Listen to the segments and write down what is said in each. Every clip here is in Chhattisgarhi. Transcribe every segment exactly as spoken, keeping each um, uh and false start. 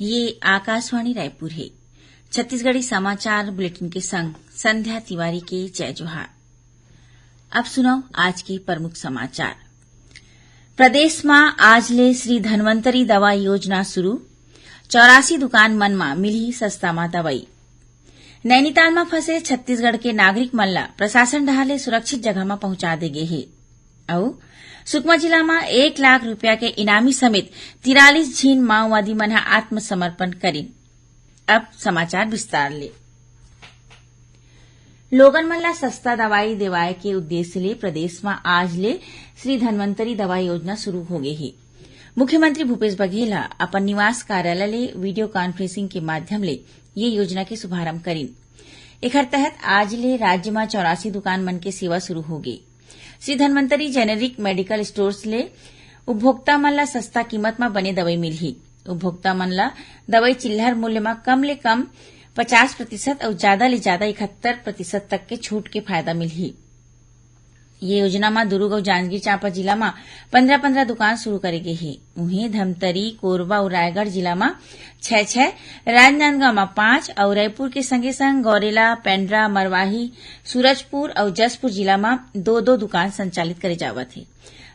ये आकाशवाणी रायपुर हे। छत्तीसगढ़ी समाचार बुलेटिन के संग संध्या तिवारी के जय जोहार। अब सुनव आज के प्रमुख समाचार। प्रदेश म आज ले श्री धन्वंतरी दवा योजना शुरू, चौरासी दुकान मन म मिलही सस्ता म दवाई। नैनीताल म फंसे छत्तीसगढ़ के नागरिक मन ल प्रशासन डहार ले सुरक्षित जगह म पहुंचा दे गे हे। अउ सुकमा जिला म एक लाख रुपया के इनामी समेत तिरालीस झिन माओवादी मन ह आत्मसमर्पण करिन। अब समाचार विस्तार ले। लोगन मन ला सस्ता दवाई देवाय के उद्देश्य ले प्रदेश म आज ले श्री धन्वंतरी दवा योजना शुरू हो गे हे। मुख्यमंत्री भूपेश बघेल ह अपन निवास कार्यालय ले वीडियो कॉन्फ्रेंसिंग के माध्यम ले ये योजना के शुभारंभ करिन। एखर तहत आज ले राज्य म चौरासी दुकान मन के सेवा शुरू होगे। Shri Dhanvantari generic medical stores ले उपभोक्ता मन ला सस्ता कीमत म बने दवाई मिलही। उपभोक्ता मन ला दवाई चिल्हर मूल्य म कम ले कम पचास प्रतिशत अउ जादा ले जादा इकहत्तर प्रतिशत तक के छूट के फायदा मिलही। ये योजना म दुरूग अउ जांजगीर चांपा जिला म पंद्रह पंद्रह दुकान शुरू करे गे हे। उहें, धमतरी, कोरबा अउ रायगढ़ जिला म छै छै, राजनांदगांव म पांच अउ रायपुर के संगे संग गौरेला, पेंड्रा, मरवाही, सूरजपुर अउ जशपुर जिला म दो दो दुकान संचालित करे जावत हे।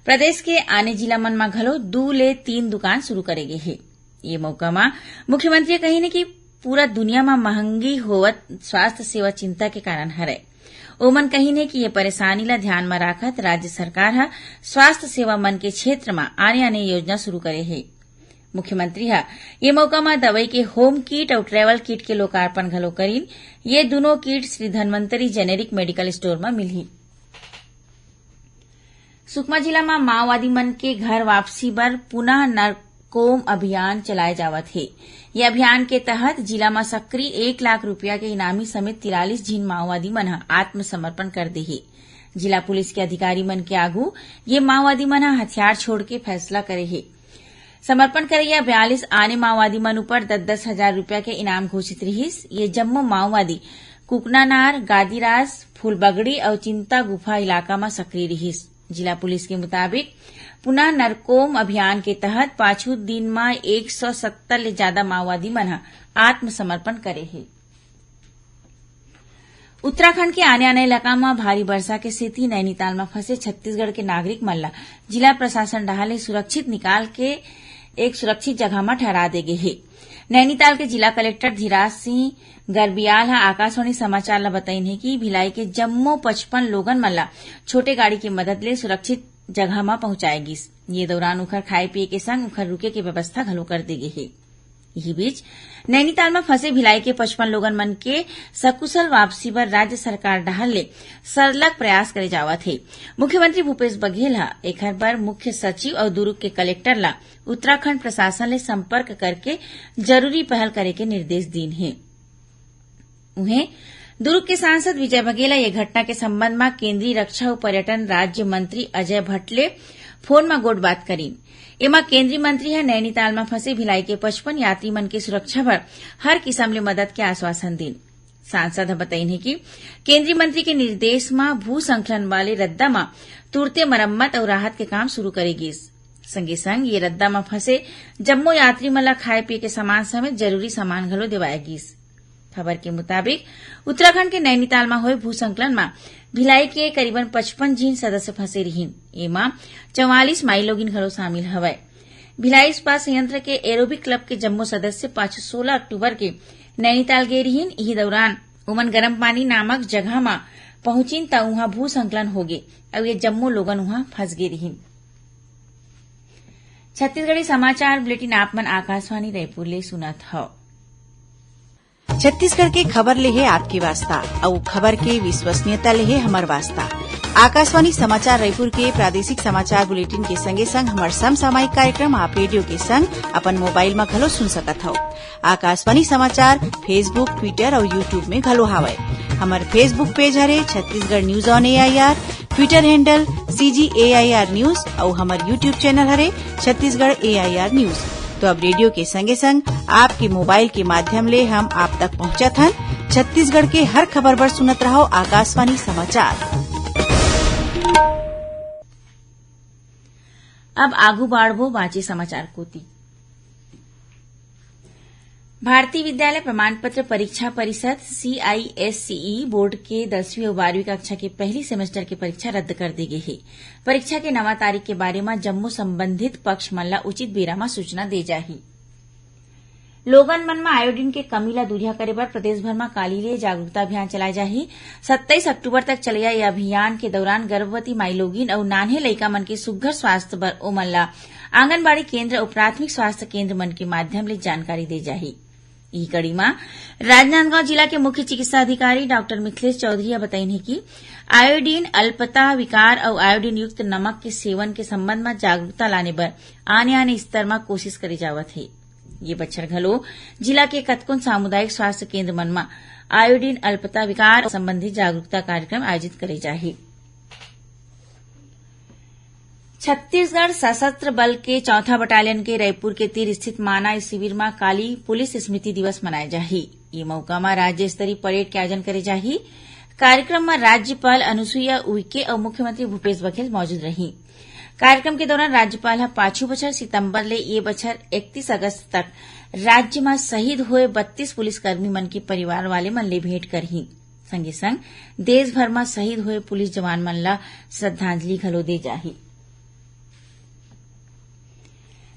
प्रदेश के आने जिला मन म घलो दू ले तीन दुकान शुरू करे गे हे। ये मौका म मुख्यमंत्री कहिन हे कि पूरा दुनिया म महंगी होवत स्वास्थ्य सेवा चिंता के कारण हरय। ओमन कहिन हे कि ये परेशानी ला ध्यान म राखत राज्य सरकार ह स्वास्थ्य सेवा मन के क्षेत्र म आने-आने योजना शुरू करे हे। मुख्यमंत्री ह ये मौका म दवाई के होम किट अउ ट्रैवल किट के लोकार्पण घलो करिन। ये दुनों kit Shri Dhanvantari generic medical store म मिलही। सुकमा जिला म माओवादी मन के घर वापसी बर पुनः नरकोम अभियान चलाए जावत हे। ये अभियान के तहत जिला म सक्रिय एक लाख रुपया के इनामी समेत तिरालीस झिन माओवादी मन ह आत्मसमर्पण कर दे हे। जिला पुलिस के अधिकारी मन के आगू ये माओवादी मन ह हथियार छोड़ के फैसला करे हे। समर्पण करइया बयालीस आने माओवादी मन ऊपर दस दस हजार रुपया के इनाम घोषित रिहिस। ये जम्मो माओवादी कुकनानार, गादीरास, फूलबगड़ी अउ चिंता गुफा इलाका म सक्रिय रिहिस। जिला पुलिस के मुताबिक, पुनः नरकोम अभियान के तहत पाछू दिन म एक सौ सत्तर ले जादा माओवादी मन ह आत्मसमर्पण करे हे। उत्तराखंड के आने-आने इलाका म भारी वर्षा के सेती नैनीताल म फंसे छत्तीसगढ़ के नागरिक मन ल जिला प्रशासन डहार ले सुरक्षित निकाल के एक सुरक्षित जगह म ठहरा दे गे हे। नैनीताल के जिला कलेक्टर धीराज सिंह गर्बियाल ह आकाशवाणी समाचार ल बतईन हे कि भिलाई के जम्मो पचपन लोगन मन ल छोटे गाड़ी के मदद ले सुरक्षित जगह म पहुंचाए गिस। ये दौरान उखर खाए पिए के संग उखर रुके के व्यवस्था घलो कर दे गे हे। इही बीच, नैनीताल म फंसे भिलाई के पचपन लोगन मन के सकुशल वापसी बर राज्य सरकार डहार ले सरलग प्रयास करे जावत हे। मुख्यमंत्री भूपेश बघेल ह एखर बर मुख्य सचिव अउ दुरूग के कलेक्टर ल उत्तराखंड प्रशासन ले संपर्क करके जरूरी पहल करे के निर्देश दीन हे। उहें, दुरूग के सांसद विजय बघेल ह ये घटना के संबंध म केंद्रीय रक्षा अउ पर्यटन राज्य मंत्री अजय भट्ट ले फोन म गोठबात करीन। एमा केंद्रीय मंत्री ह नैनीताल म फंसे भिलाई के पचपन यात्री मन के सुरक्षा बर हर किसम ले मदद के आश्वासन दीन। सांसद ह बतईन हे कि केंद्रीय मंत्री के निर्देश म भूसंकलन वाले रद्दा म तुरते मरम्मत अउ राहत के काम शुरू करे गिस। संगे संग ये रद्दा म फंसे जम्मो यात्री मन ल खाए पिए के सामान समेत जरूरी सामान घलो देवाए गिस। खबर के मुताबिक, उत्तराखंड के नैनीताल म होए भूसंकलन म भिलाई के करीबन पचपन झिन सदस्य फंसे रिहिन। एमा चवालीस माईलोगिन घलो शामिल हवय। भिलाई इस्पात संयंत्र के एरोबिक क्लब के जम्मो सदस्य पाछू सोलह अक्टूबर के नैनीताल गे रिहिन। इही दौरान ओमन गरम पानी नामक जगह म पहुंचिन, त उहां भूसंकलन होगे अउ ये जम्मो लोगन उहां फंस गे रिहिन। छत्तीसगढ़ी समाचार बुलेटिन आप मन आकाशवाणी रायपुर ले सुनत हव। छत्तीसगढ़ के खबर ले हे आपके वास्ता, अउ खबर के विश्वसनीयता ले हे हमर वास्ता। आकाशवाणी समाचार रायपुर के प्रादेशिक समाचार बुलेटिन के संगे संग हमर समसामयिक कार्यक्रम आप रेडियो के संग अपन मोबाइल म घलो सुन सकत हव। आकाशवाणी समाचार Facebook, Twitter अउ YouTube में घलो हावय। हमर Facebook पेज हरे Chhattisgarh news on AIR, Twitter handle CG AIR news अउ हमर YouTube चैनल हरे छत्तीसगढ़ एआईआर न्यूज। तो अब रेडियो के संगे संग आपके मोबाइल के माध्यम ले हम आप तक पहुंचत हन। छत्तीसगढ़ के हर खबर बर सुनत रहव आकाशवाणी समाचार। अब आगू बाढ़बो बांचे समाचार कोती। भारतीय विद्यालय प्रमाण पत्र परीक्षा परिषद, सीआईएससीई, बोर्ड के दसवीं अउ बारहवीं कक्षा के पहली सेमेस्टर के परीक्षा रद्द कर दे गे हे। परीक्षा के नवा तारीख के बारे म जम्मो संबंधित पक्ष मन ला उचित बेरा म सूचना दे जाही। लोगन मन म आयोडीन के कमी ला दूरिहा करे बर प्रदेश भर म काली ले जागरूकता अभियान चलाए जाही। सत्ताईस अक्टूबर तक चलइया ये अभियान के दौरान गर्भवती माईलोगिन अउ नान्हे लइका मन के सुघ्घर स्वास्थ्य बर ओमन ला आंगनबाड़ी केंद्र अउ प्राथमिक स्वास्थ्य केंद्र मन के माध्यम ले जानकारी दे जाही। इही कड़ी म राजनांदगांव जिला के मुख्य चिकित्सा अधिकारी डॉक्टर मिथिलेश चौधरी ह बतईन हे कि आयोडीन अल्पता विकार अउ आयोडीन युक्त नमक के सेवन के संबंध म जागरूकता लाने बर आने-आने स्तर म कोशिश करे जावत हे। ये बछर घलो जिला के कतकोन सामुदायिक स्वास्थ्य केंद्र मन म आयोडीन अल्पता विकार संबंधी जागरूकता कार्यक्रम आयोजित करे जाही। छत्तीसगढ़ सशस्त्र बल के चौथा बटालियन के रईपुर के तीर स्थित माना शिविर म काली पुलिस स्मृति दिवस मनाए जाही। ये मौका म राज्य स्तरीय परेड के आयोजन करे जाही। कार्यक्रम म राज्यपाल अनुसुईया उइके अउ मुख्यमंत्री भूपेश बघेल मौजूद रही। कार्यक्रम के दौरान राज्यपाल ह पाछू बछर सितंबर ले ये बछर इकतीस अगस्त तक राज्य म शहीद होए बत्तीस पुलिसकर्मी मन के परिवार वाले मन ले भेंट करही। संगे संग देश भर म शहीद होए पुलिस जवान मन ला श्रद्धांजलि घलो दे जाही।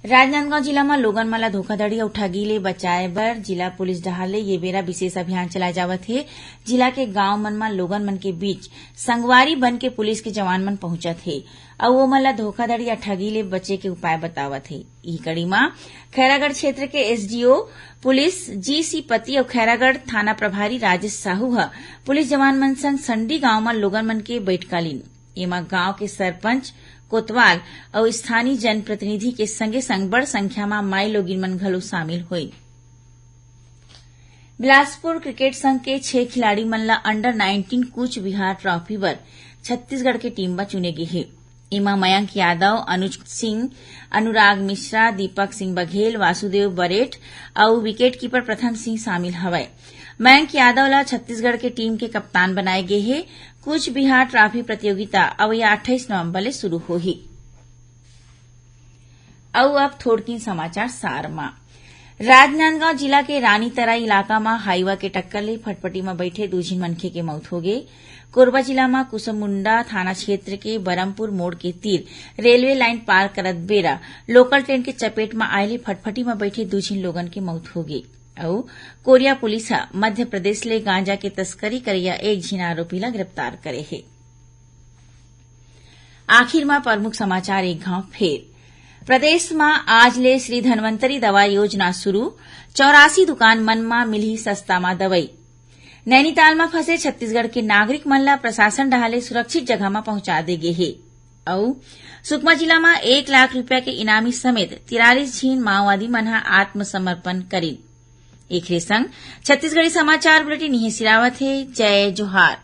राजनांदगांव जिला म लोगन मन ला धोखाधड़ी अउ ठगी ले बचाए बर जिला पुलिस डहार ले ये बेरा विशेष अभियान चलाए जावत हे। जिला के गांव मन म लोगन मन के बीच संगवारी बन के पुलिस के जवान मन पहुंचत हे अउ ओमन ला धोखाधड़ी या ठगी ले बचे के उपाय बतावत हे। इही कड़ी म खैरागढ़ क्षेत्र के एसडीओ पुलिस जीसी पति अउ खैरागढ़ थाना प्रभारी राजेश साहू ह पुलिस जवान मन संग संडी गांव म लोगन मन के बैठका लीन। एमा गांव के सरपंच, कोतवाल अउ स्थानीय जनप्रतिनिधि के संगे संग बड़ संख्या म माई लोगिन मन घलो शामिल होईन। बिलासपुर क्रिकेट संघ के छह खिलाड़ी मन ला under nineteen Cooch Behar trophy बर छत्तीसगढ़ के टीम म चुने गे हे। एमा मयंक यादव, अनुज सिंह, अनुराग मिश्रा, दीपक सिंह बघेल, वासुदेव बरेठ अउ विकेटकीपर प्रथम सिंह शामिल हवय। मयंक यादव ला छत्तीसगढ़ के टीम के कप्तान बनाए गे हे। कूच बिहार ट्रॉफी प्रतियोगिता अवइया अट्ठाईस नवंबर ले शुरू होही। अउ अब थोड़किन समाचार सार म। राजनांदगांव जिला के रानीतरा इलाका म हाईवा के टक्कर ले फटफटी म बैठे दू झिन मनखे के मौत होगे। कोरबा जिला म कुसमुंडा थाना क्षेत्र के बरमपुर मोड़ के तीर रेलवे लाइन पार करत बेरा लोकल ट्रेन के चपेट म आए ले फटफटी म बैठे दू झिन लोगन के मौत होगे। अउ कोरिया पुलिस ह मध्य प्रदेश ले गांजा के तस्करी करइया एक झिन आरोपी ला गिरफ्तार करे हे। आखिर म प्रमुख समाचार एक घांव फेर। प्रदेश म आज ले श्री धन्वंतरी दवा योजना शुरू, चौरासी दुकान मन म मिलही सस्ता म दवई। नैनीताल म फंसे छत्तीसगढ़ के नागरिक मन ल प्रशासन डहार ले सुरक्षित जगह म पहुंचा दे गे हे। अउ सुकमा जिला म एक लाख रुपया के इनामी समेत तिरालीस झिन माओवादी मन ह आत्मसमर्पण करिन। एखरे संग छत्तीसगढ़ी समाचार बुलेटिन इहें सिरावत हे। जय जोहार।